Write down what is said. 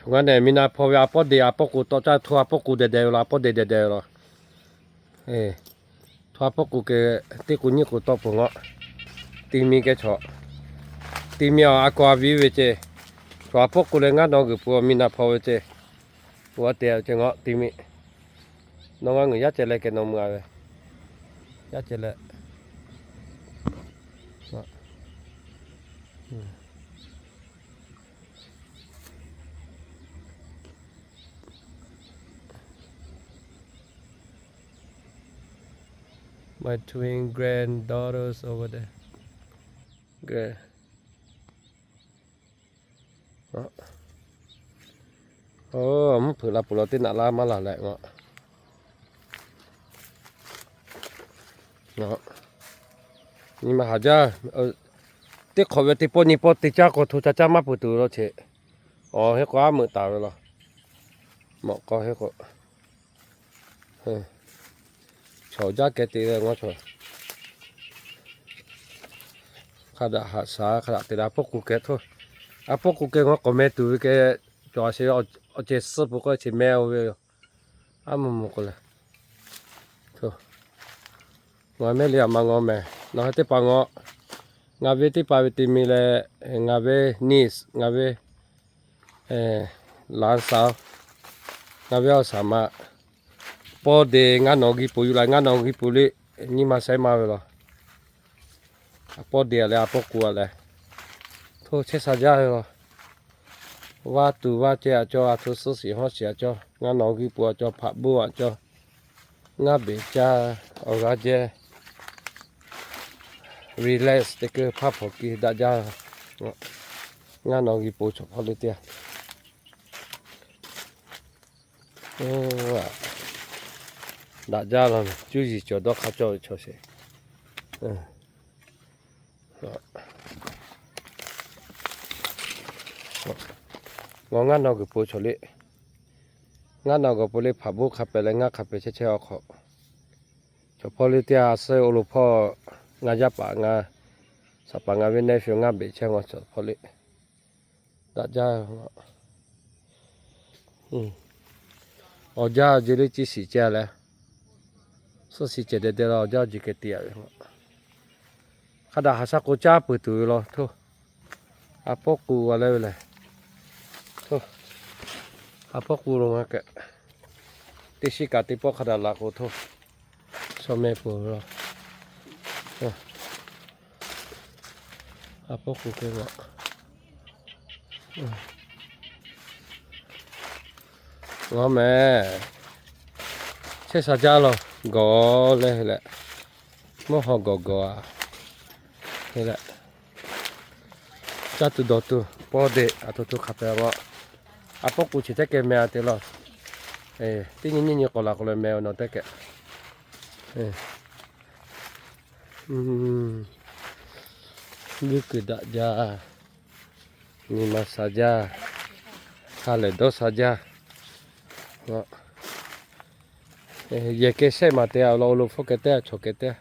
Ngaˬ nehˬ mi na hpaw ve a pawˇ de a pawˇ k'u tawˆ caˇ hto a pawˇ k'u deh deh ve la, a pawˇ de deh deh ve la. Hto a pawˇ k'u ke teˇ k'u nyiˇ k'u tawˆ peuˬ ngaˬ. Ti mi keh chaw, ti mi a a kaw a viˉ ve ce. Chaw a pawˇ k'u leh ngaˇ naw g'uiˬ pui mi na hpaw ve ce. G'a te ce ngaˬ ti mi. Nawˬ ngaˬ ngeuˍ yaˇ ceh leh keh nawˬ mui a ve, yaˇ ceh leh. My twin granddaughters over there. Grand. Mvuhˇ hpeuꞈ la peuˬ la teˇ naꞈ laˇ maˇ laˬ leh ngaˬ. Nyi ma haˍ jaˇ. Teˇ hk'awꞈ ve teˇ pawˆ nyi pawˆ te caˇ k'o hto ca caˇ maˇ peuˬ tuˬ ve la ce. Awˬ heh k'o aˉ meuꞈ taˍ ve la. Mawꞈ k'aw heh k'o, chaw jaˇ keh te ve ngaˬ chaw. Hk'a daꞈ haꞈ shaˍ hk'a daꞈ te leh a pawˇ k'u keh hto. A pawˇ k'u keh ngaˬ k'awꞈ meh tuˬ ve keh cawˬ a sheˍ. Awˬ ceh suhˉ peuˬ k'o chi meh o ve yoˬ. Aˉ mvuhˇ mvuhˇ k'o leh, ngaˬ mehˉ le a ma ngaˬ mehˬ. Nawˬ hui teˇ hpaˍ ngaˬ, ngaˬ ve teˇ hpaˍ ve te mi leh, ngaˬ ve niece, ngaˬ ve laˍ saˍ, ngaˬ ve awˬ saˍ ma, pawˇ de ngaˇ naw g'uiˬ pui yuˬ la, ngaˇ naw g'uiˬ pui le, nyi ma sehˉ maˇ ve la. A pawˇ de a leh a pawˇ k'u a leh, hto chehˇ sha jaˇ ve la. Vaˇ tuˬ vaˇ ceh a cawˇ, a hto suhˉ shiˍ hawˉ shiˍ a cawˇ, ngaˇ naw g'uiˬ pui a cawˇ, hpaꞈ boˇ a cawˇ, ngaˇ beˬ caˇ, awˬ g'aˇ jehˇ, relax teˇ keu hpaˇ hpaw ki daꞈ jaˇ. Ngaˇ naw g'uiˬ pui chaw hpawˇ le teˇ daꞈ jaˇ la, cuˇ yiˍ cawˬ dawˇ hk'a cawˇ ve chaw sheˍ. Ngaˬ ngaˇ naw g'uiˬ pui chaw le, ngaˇ naw g'uiˬ pui le hpaꞈ boˇ hk'a pehꞈ leh ngaˇ hk'a pehꞈ chehˇ chehˇ awˬ hk'aw, chaw hpawˇ le teˇ a suhˉ oˇ lo hpawˇ, ngaˬ yaˇ paˍ ngaˬ, saˍ paˍ ngaˬ ve nephew ngaˇ beˬ chehˇ ngaˬ chaw hpawˇ le daꞈ jaˇ. Awˬ jaˇ awˬ ji le ciˇ shiˍ ceh leh, suhˉ shiˍ ceh deh deh la awˬ jaˇ awˬ ji keh te a ve. Hk'a daꞈ haꞈ shaˉ k'o caˇ peuˬ tuˬ ve la hto. A pawˇ k'u a leh ve lehˬ, hto, a pawˇ k'u lo ngaˬ keh teˇ shiˉ kaꞈ teˇ pawˆ hk'a daꞈ laˬ k'o hto, shaw meh peuˬ la. A pawˇ k'u keh ngaˬ, ngaˬ mehˬ chehˇ sha jaˇ la, gawˬ leh leh, mvuhˇ haw gawˬ gawˬ a, leh caˇ tuˬ dawˬ tuˬ pawˇ de a hto hto hk'a pehꞈ a. A pawˇ k'u chi teˇ keh meh a te la. Teˇ nyi nyiˇ nyi k'awꞈ laˬ k'awꞈ leh meh a nawˬ teˇ keh. G'uiˇ kuiˬ daꞈ jaˇ, nyi ma sha jaˇ, ha lehˬ dawˇ sha jaˇ. Yehˬ keh shehˆ maˬ te a la, oˇ lo hpfuhˇ keh teˇ a, chaw keh teˇ a.